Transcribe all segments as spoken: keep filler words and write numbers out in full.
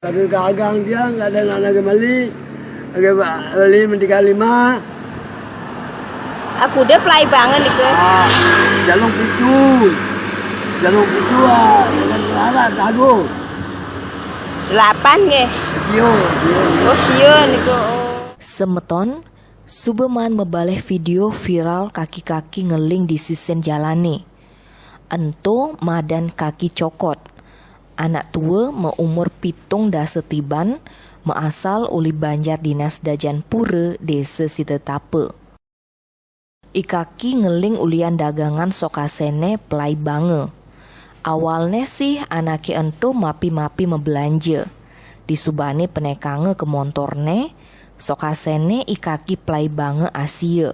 Tapi dagang dia nggak ada anak lagi beli. Lagi beli mendika lima. Aku deh plai banget nih ke. Ah, jalung pitu. Jalung pitu ah, dengan anak dago. Delapan nggih. Sio, sio. Oh, sio niku. Oh. Semeton, suba maan mabalih video viral kaki-kaki ngeling di sisen jalane. Ento madan kaki cokot. Anak tua maumur pitung dasa tiban, maasal uli Banjar Dinas Dajanpura, Desa Sidatapa. I kaki ngeling ulian dagangan sokasene plai banga. Awalne sih anake ento mapi-mapi mablanja. Disubane penekanga ka montorne, sokasene i kaki plai banga asia.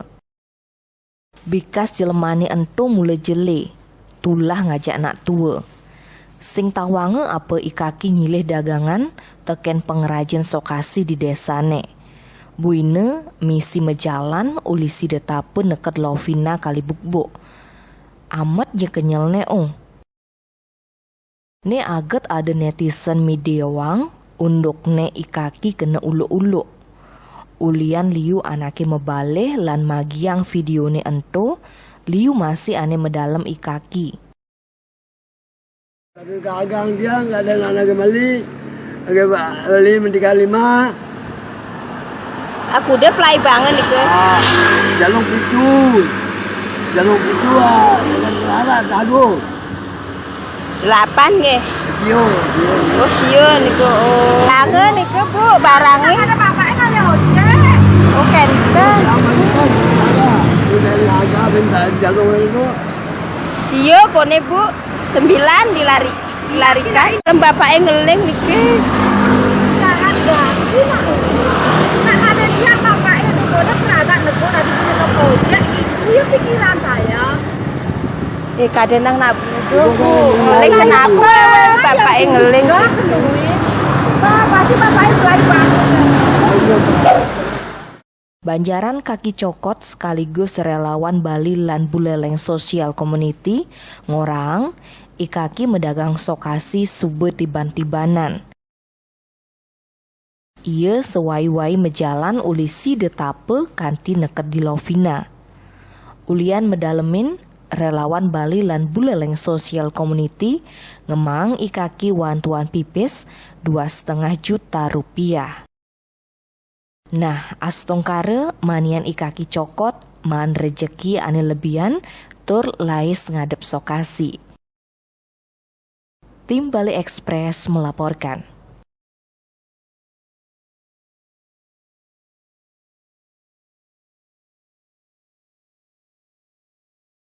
Bikas jelemane ento mula jele, tulah ngajak anak tua. Sing tawanga apa i kaki nyilih dagangan teken pengrajin sokasi di desane. Buina misi majalan uli Sidatapa neked Lovina kali bukbuk. Amet ja kenyelne, oh. Ne aget ada netizen midewang undukne i kaki kena uluk-uluk. Ulian liu anake mabalih lan magiang videone ento, liu masih ane madalem i kaki. Tapi dagang dia nggak ada anak lagi beli. Lagi beli mendika lima. Aku deh plai banget nih ke. Ah, jalung pitu. Jalung pitu ah, dengan anak dago. Delapan nggih. Sio, sio. Oh, sio niku. Oh. Banget niku, Bu, barangnya. Ada bapaknya kali ojek. Oh, kenten. Sama itu kan ada. Ini dari harga minta jalung itu. Sio kone, Bu. Sembilan dilari dilarikan. Kan bapaknya ngeling niki. Jangan ganggu, Mak. Nah, ada dia bapaknya di kode peragak nego tadi punya ojek gitu. Ya pikiran saya. Eh, kadang nak buduh, Bu. Ngeling kenapa bapaknya ngeling? Bah, pasti bapaknya berani banget. Banjaran Kaki Cokot sekaligus relawan Bali lan Buleleng Social Community ngorang, i kaki madagang sokasi suba tiban-tibanan. Ia sewai-wai majalan uli Sidatapa kanti neked di Lovina. Ulian madalemin, relawan Bali lan Buleleng Social Community ngemaang i kaki wantuan pipis dua setengah juta rupiah. Nah, astungkara manian i kaki cokot maan rejeki ane lebihan tur lais ngadep sokasi. Tim Bali Express melaporkan.